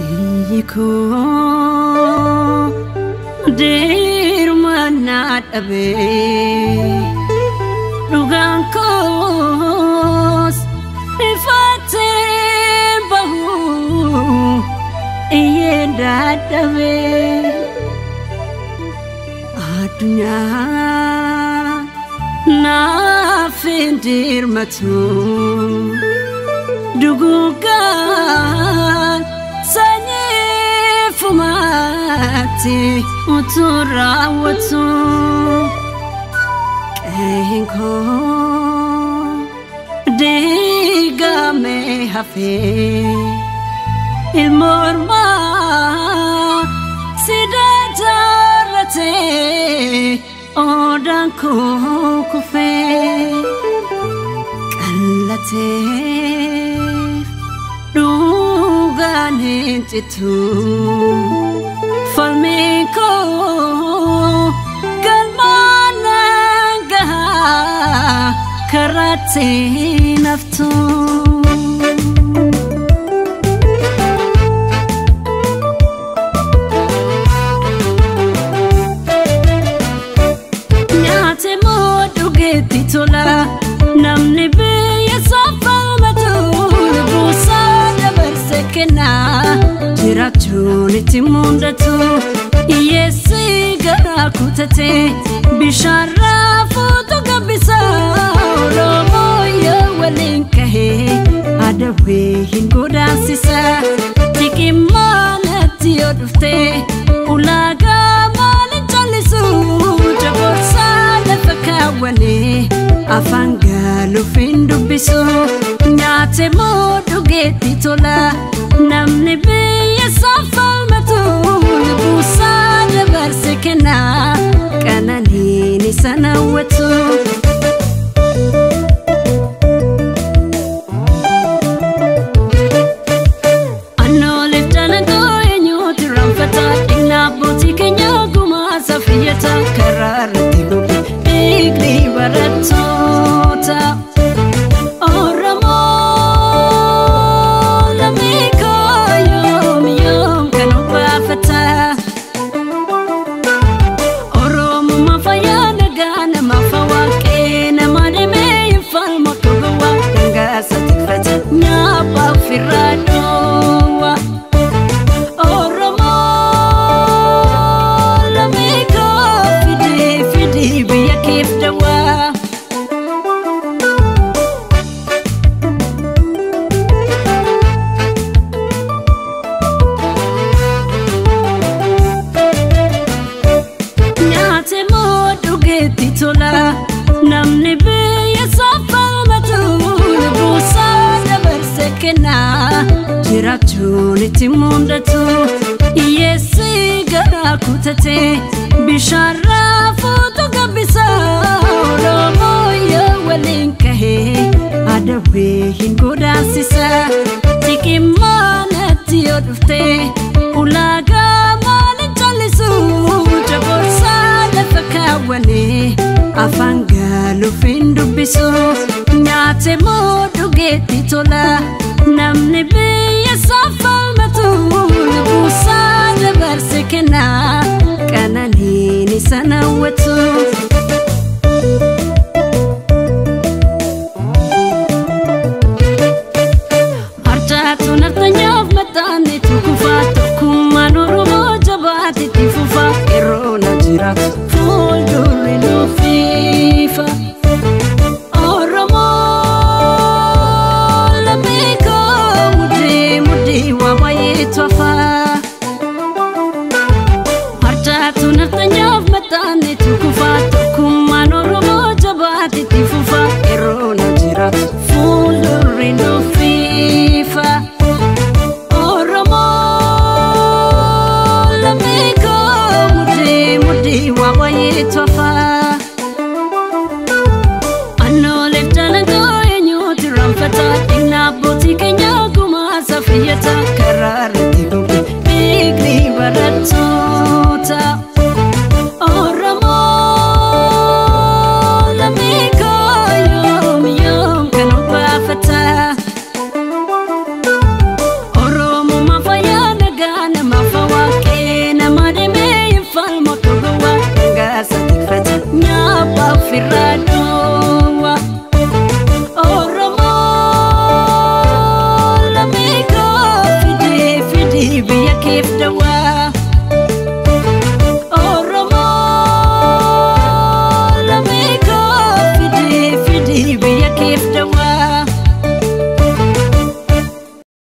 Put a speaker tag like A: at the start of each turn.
A: Iyyi koo dirmannaa dhabee dhugaan koos ifattee bahu iyyeen dadhabee addunyaa naaf hin dirmatu duguuggaan sanyii fumaatti utuu raawwatu qe'een koo diigamee hafee ilma ormaa siidaa jaarratee odaan koo kufee qallatee dhugaan hin citu falmiin koo galmaan nan gahaa karaatti naftu. Nyaate moo dhugeetti tola namni biyya isaa falmatu lubbuusaa dabarse kenna jiraachuun itti mudatu hiyyeessi garaa kutate bishaan raafuutu gabbisa Oromoo yoo waliin kahee adawwee hin godaansisa xiqimmaanatti yoo dhufte ulaagaa maaliin callisu jaboorsaa lafa kaawwanee afaan gaaluuf hin dubbisu nyaate moo dhugeetti tola namni biyya isaa falmatu lubbuusaa dabarse kenna qananiin isa hawwatu. Anooleef dalagaa eenyuutu irraanfata dhigna abbootii keenya gumaa safiyyata karaa irratti goge dhiigni barattoota. Oromoo lammii koo yoom yoom kan obbaafata. Oromummaa fayyaa nagaa namaaf waaqee nama deemee hin falmu akka gowwaa dhangaasa tikfata nyaapha ofirraa dhoowwa. Oromoo lammii koo fidii fidii biyya keef dawaa. Nyaate moo dhugeetti tola namni biyya isaa falmatu lubbuusaa dabarse kenna jiraachuun itti mudatu hiyyeessi garaa kutate bishaan raafuutu gabbisa Oromoo yoo waliin kahee adawwee hin godaansisa xiqimmaanatti yoo dhufte ulaagaa maaliin callisu jaboorsaa lafa kaawwanee afaan gaaluuf hin dubbisu nyaate moo dhugeetti tola namni biyya isaa falmatu lubbuusaa dabarse kenna qananiin isa hawwatu. Harcaatu naftanyaaf maxxanne tukufa tokkummaan Oromoo jabaate itti fufa yeroo na jiraatu fuuldurri nuufiifa. Oromoo lammii koo mudhii mudhii waa baay'eetu hafa. Harcaatu naftanyaaf maxxanne tukufa tokkummaan Oromoo jabaate itti fufa yeroo na jiraatu fuuldurri nuufiifa. Oromoo lammii koo mudhii mudhii waa baay'eetu hafa. Anooleef dalagaa eenyuutu irraanfata dhigna abbootii keenya gumaa safiyyata